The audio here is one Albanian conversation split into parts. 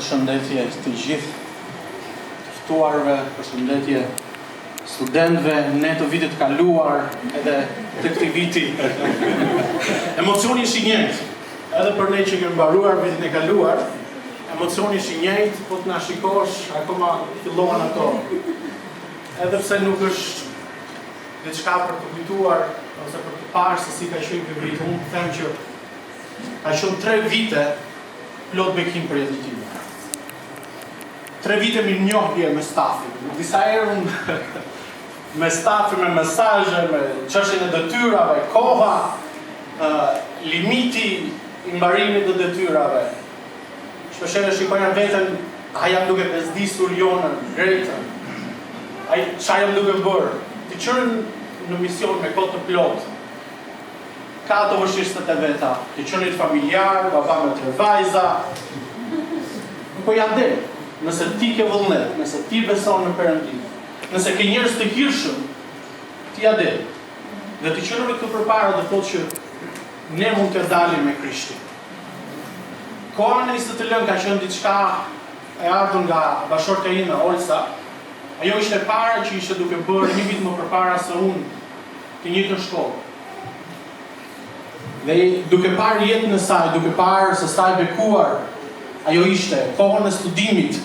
Përshëndetje të gjithë të ftuarve, përshëndetje studentëve ne të vitit të kaluar edhe të këtij viti. Emocioni është i njëjtë. Edhe për ne që kemi mbaruar vitin e kaluar, emocioni është i njëjtë, po të na shikosh akoma fillohen ato. Edhe pse nuk është diçka për të kujtuar ose për të parë se si ka qenë ky vit, unë them që ka qenë 3 vite plot bekim për jetën time. 3 vite mirënjohje me stafin. Disa herë unë me stafin, me mesazhe, me çështjen e detyrave, koha, uh, limiti i mbarimit të detyrave. Shpeshherë shikoja veten, a jam duke bezdisur Jonën, Gretën, a ça jam duke bërë, të qenë në mision me kohë të plotë, ka ato vështirësitë e veta, të qenit familjar, baba me tre vajza, po ja del, nëse ti ke vullnet, nëse ti beson në Perëndi, nëse ke njerëz të hirshëm, ti ja del. Dhe të qenurit këtu përpara do thotë që ne mund të dalim me Krishtin. Koha në ISTL ka qenë diçka e ardhur nga bashkëshortja ime, Olsa. Ajo ishte e para që ishte duke bërë një vit më përpara se unë të njëjtën shkollë. Dhe duke parë jetën e saj, duke parë se sa e bekuar ajo ishte, kohën e studimit,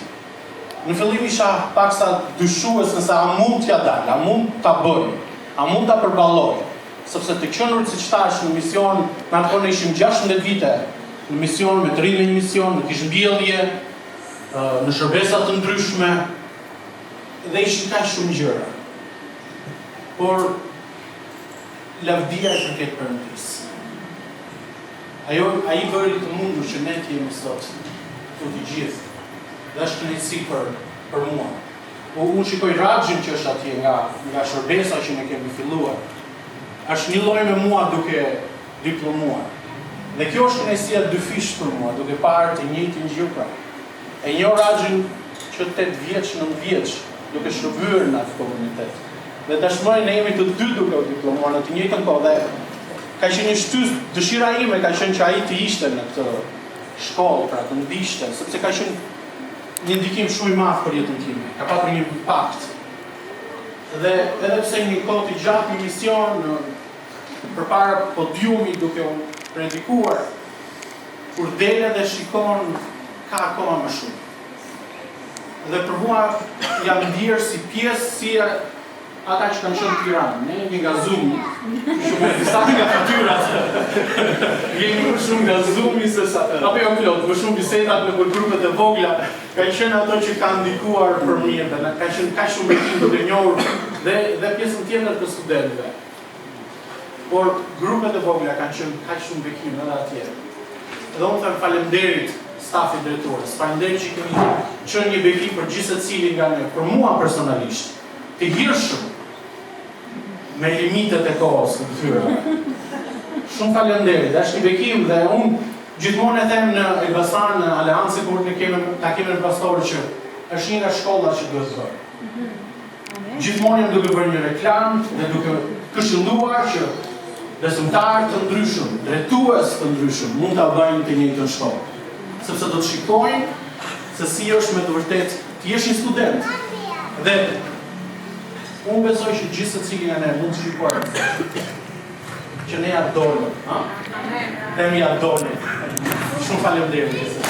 në fillim isha paksa dyshues nëse a mund t'ja dal, a mund ta bëj, a mund ta përballoj, sepse të qenurit siç thashë në mision, në atë kohë ne ishim 16 vite në mision, me të rinj në një mision, në kishëmbjellje, në shërbesa të ndryshme, dhe ishin kaq shumë gjëra. Por lavdia i përket Perëndisë. Ajo ai bëri të mundur që ne të jemi sot këtu të gjithë. Dhe është kënaqësi për për mua. Po unë shikoj Raxhin që është atje nga nga shërbesa që ne kemi filluar. Është një lloj me mua duke diplomuar. Dhe kjo është kënaqësia dyfish për mua, duke parë të njëjtin gjë pra. E njoh Raxhin që 8 vjeç, 9 vjeç, duke shërbyer në atë komunitet. Dhe tashmë ne jemi të dy duke u diplomuar në të njëjtën kohë dhe ka qenë një shtysë, dëshira ime ka qenë që ai të ishte në këtë shkollë, pra të ndiqte, sepse ka qenë një ndikim shumë i madh për jetën time, ka patur një impakt. Dhe edhe pse një kohë të gjatë në mision, në përpara podiumit duke u predikuar, kur del edhe shikon ka akoma më shumë. Dhe për mua jam ndier si pjesë si ata që kanë qenë në Tiranë, ne jemi nga Zoom-i, shumë disa nga fytyrat. Jemi më shumë nga Zoom-i se sa, apo jo plot, më shumë bisedat nëpër grupet e vogla, kanë qenë ato që kanë ndikuar për mirë dhe ka qenë kaq shumë bekim duke njohur dhe dhe pjesën tjetër të studentëve. Por grupet e vogla kanë qenë kaq shumë bekim edhe atje. Dhe unë them faleminderit stafit drejtues, faleminderit që keni qenë një bekim për gjithsecilin nga ne, për mua personalisht, të hirshëm me limitet e kohës të detyrave. Shumë faleminderit, është një bekim dhe unë gjithmonë e them në Elbasan, në Aleancë kur ne kemi takime me pastorë që është një nga shkollat që duhet bërë. Gjithmonë jam duke bërë një reklamë dhe duke këshilluar që besimtarë të ndryshëm, drejtues të ndryshëm mund ta bëjnë të njëjtën shkollë. Sepse do të shikojnë se si është me të vërtetë të jesh një student. Dhe unë besoj që gjithsecili nga ne mund të shikojmë që ne ja dolëm, ha? Them ja dolëm. Shumë faleminderit.